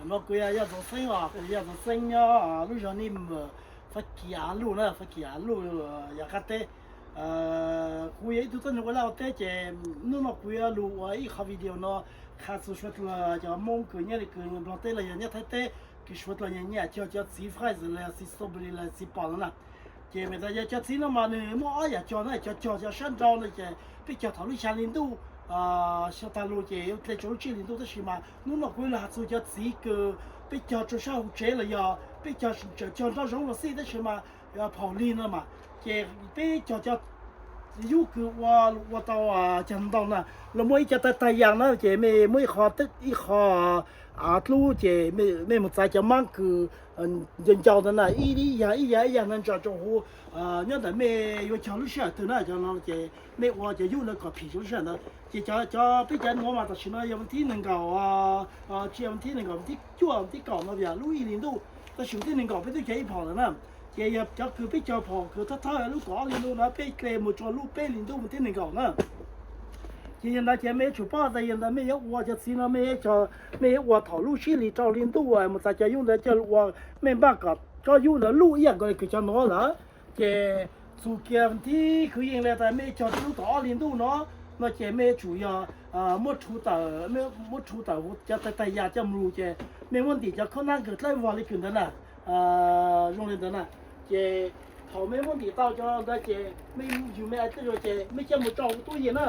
Nō kuiā ya zō seng a, ya zō seng ya lu zhō ni mō, fa ki a lu na, fa ki a lu ya ka te. Kuiā i tu tō ni wa la o te ce, nō nō kuiā lu wa i kha video nō, kha su shuat la ya mōng ku nya ni ku blo te la ya nya thai te, ki shuat la nya nya cia cia ci fai zhe la ci strawberry la ci pa na. Jē mei da ya jiao ci nō ma nō mo a ya jiao na, jiao jiao jiao shan zhao na jē, bei jiao tao lu xia lin du, a, xia ta lu jē, you tle zhou lu chi lin du, ta shi ma, nō nō gui la zu jiao ci ge, bei jiao zhou sha hu jē le ya, bei jiao shi jiao jiao zhao zhong le si, ta shi ma, ya pao lin le ma, jē bei jiao jiao, you ge wa, wa dao a, jiao dao na, le mo yi jiao dai dai yang na, jē mei mo yi kha, i kha, a, lu jē mei, mei mo zai jiao mang ge, ເອີ ເຈົ້ານັ້ນນະ ອີ່ ອີ່ຢ່າງ ອີ່ຢ່າງ ອີ່ຢ່າງນັ້ນ ເຈົ້າ ເຈົ້າຮູ້ ເອີ ຍ້ອນແຕ່ແມ່ຢູ່ເຈົ້າລູກຊາຍເທື່ອນະ ເຈົ້າເນາະ ເຈ ແມ່ວ່າຈະຢູ່ນະກໍຜີເຈົ້າລູກຊາຍນະ ເຈ ເຈົ້າ ເຈົ້າ ໄປຈັດງໍມາຕາຊິນະ ຍາມວັນທີໜຶ່ງເກົ້າ ເອີ ເອີ ເຈົ້າວັນທີໜຶ່ງເກົ້າ ວັນທີ ເຈົ້າວັນທີເກົ້ານະ ວຽ ລູກອີ່ຫຼີນດູ ຕາຊິນວັນທີໜຶ່ງເກົ້າ ໄປຕຸເຈອີ່ພໍ່ລະນະ ເຈ ເຈົ້າຄືໄປເຈົ້າພໍ່ຄືທ້າທາຍລູກກໍລີນດູນະ ໄປເກລໝູ່ຈອລລູກເປລິນດູ ວັນທີໜຶ່ງເກົ້ານະ ເຈ ຍານດາ ເຈ ແມ່ຊູປ້າ ແຕ່ຍານດາ ແມ່ຢາກວ່າຈະຊິນະ ແມ່ຈະ ແມ່ວ່າເຖົ້າລູກຊິລິເຈົ້າລິນຕູ ວ່າມັນຈະຢູ່ໃນເຈົ້າວ່າແມ່ນບ້ານກໍ ກໍຢູ່ນະ ລູກອີ່ຫຍັງກໍໄດ້ຄືເຈົ້າເນາະລະ ເຈ ສູ່ກຽມທີ່ຄືຍິງແລ ແຕ່ແມ່ຈະລູກຕໍ່ລິນຕູເນາະ ເນາະ ເຈ ແມ່ຊູຢາ ອ່າ ໝົດທູຕາ ແມ່ໝົດທູຕາ ຈະແຕ່ ແຕ່ຢາຈະມຣູ ເຈ ແມ່ມ່ວນດີຈະເຂົ້ານັ່ງເກີດໄລ່ວາລິຂຶ້ນນັ້ນນະ ອ່າ ໂຮງຮຽນນັ້ນນະ ເຈ ເຖົ້າແມ່ມ່ວນດີເຕົ້າເຈົ້າໄດ້ ເຈ ແມ່ຢູ່ແມ່ໄອ້ເຈົ້າ ເຈ ແມ່ຈະມາເຈົ້າຕູ້ເຢັນນະ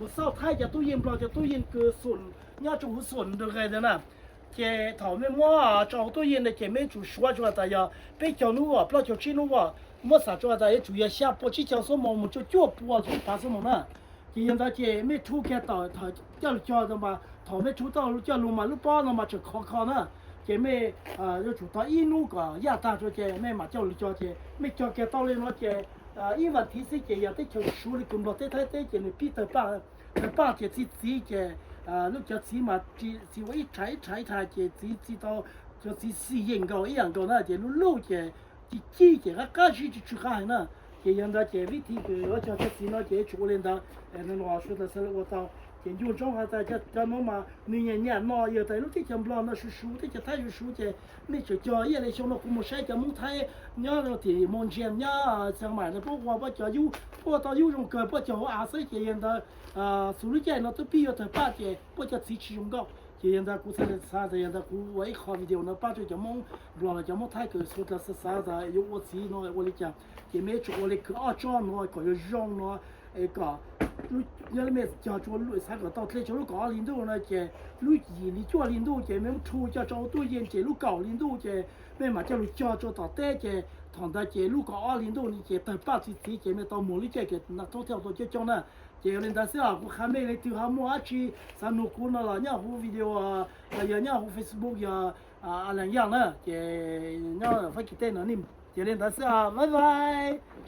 ມາເຊົາທ້າຍຈະຕູ້ເຢັນ ເພາະຈະຕູ້ເຢັນຄືສູນ ຍາຈະຫູສູນໂດຍໄກນັ້ນນະ ເຈ ເຖົ້າແມ່ໝໍເຈົ້າຕູ້ເຢັນໄດ້ ເຈ ແມ່ຈູຊວນຊວນຕາຍາ ເປັນເຈົ້າໜູວ່າ ເພາະເຈົ້າຊິໜູວ່າ ໝໍສາຈວນຕາຍາ ຈູຢາຊາ ປວດຊິເຈົ້າສມອງ ໝູຈົວ ປວດປາສມອງນະ ເຈ ຍານຕາ ເຈ ແມ່ທູແກເຕົ້າ ເຈົ້າເຈົ້າມາ ເຖົ້າແມ່ທູເຕົ້າ ເຈົ້າລົງມາ ລູກປ້ອນມາຈະຂໍຂໍນະ ເຈ ແມ່ ເອີ ຍາຈູຕາອີໜູກໍ ຍາຕາໂຈ ເຈ ແມ່ມາເຈົ້າລູກເຈົ້າ ເຈ ແມ່ເຈົ້າແກເຕົ້າເລີຍເນາະ ເຈ ເອີ ອີວັນທີຊິ ເຈ ຢາເຕເຈົ້າຊູລິກຸມລອເຕໄທເຕ ເຈ ໃນປີເຕີປ້າ ເຕີປ້າ ເຈ ຊິ ຊິ ເຈ ເອີ ລູກເຈົ້າຊິມາ ຊິ ຊິວ່າອີໄທ ໄທ ໄທ ເຈ ຊິ ຊິເຕົ້າ ເຈົ້າຊິ ຊິເຢັນເຂົາອີ່ຫຍັງເຂົານະ ເຈ ລູກໆ ເຈ ຈີ່ຈີ່ເຈ ກະກະຊິ ຈີ່ຈູກະໃຫ້ນະ ເຈ ຍານດາ ເຈ ວິທີຄືວ່າເຈົ້າຈະຊິນອນ ເຈ ຈູເລນດາ ເອ ນອນວ່າຊຸດລະສະລະອວຕາ ເຈ ຢູນຈອງຫາຕາ ຈະ ຈະມາ ມາ ໜຶ່ງຍານຍານນອນ ເຍ ແຕ່ລູກທີ່ຈຳບລອນນະ ຊູໆ ທີ່ຈະໄທ ຊູໆ ເຈ ມີຈະຈອຍ ເຍ ເລຊອງນອກ ກຸມໂມໄຊ ຈະມຸງໄທ ຍານອນທີ່ມອນຈຽນ ຍາ ຊຽງໃໝ່ນະ ພວກວ່າ ພວກຈະຢູ່ ພວກຕອນຢູ່ໂຮງເກີດ ພວກຈະຫາອາໄສ ເຈ ຍານດາ ອ່າ ຊູລິແຈນອນ ຕຸປີ ຍອດເທີປາ ເຈ ພວກຈະຊິ ຊິຍົງກໍ Jayanda ku sa sa Jayanda ku wa i kha video na pa chu cha mong blo la cha mong thai ke sut la sa sa da yo o si no o li cha. Ke me chu o li ke a cha no ko yo jong no e ka. Lu ya le me cha chu lu sa ko ta tle chu lu ko a lin du na ke. Lu yi li chu a lin du ke me chu cha cha tu yin ke lu ka lin du ke. Me ma cha lu cha chu ta te ke. Thon da ke lu ko a lin du ni ke ta pa si si ke me ta mo li ke ke na to te to ke chong na. ເຈ ເລີນດາເຊອ ກູຄາເມເລ ຖືຮາໂມອາຊີ ສະໜຸກກູນອລະ ຍາຫູວິດີໂອ ອາ ຍາຫູເຟສບຸກ ຍາ ອາ ອາແລງຢ່າງນະ ເຈ ຍາຟາກິເຕນະນິມ ເຈ ເລີນດາເຊອ ບາຍບາຍ.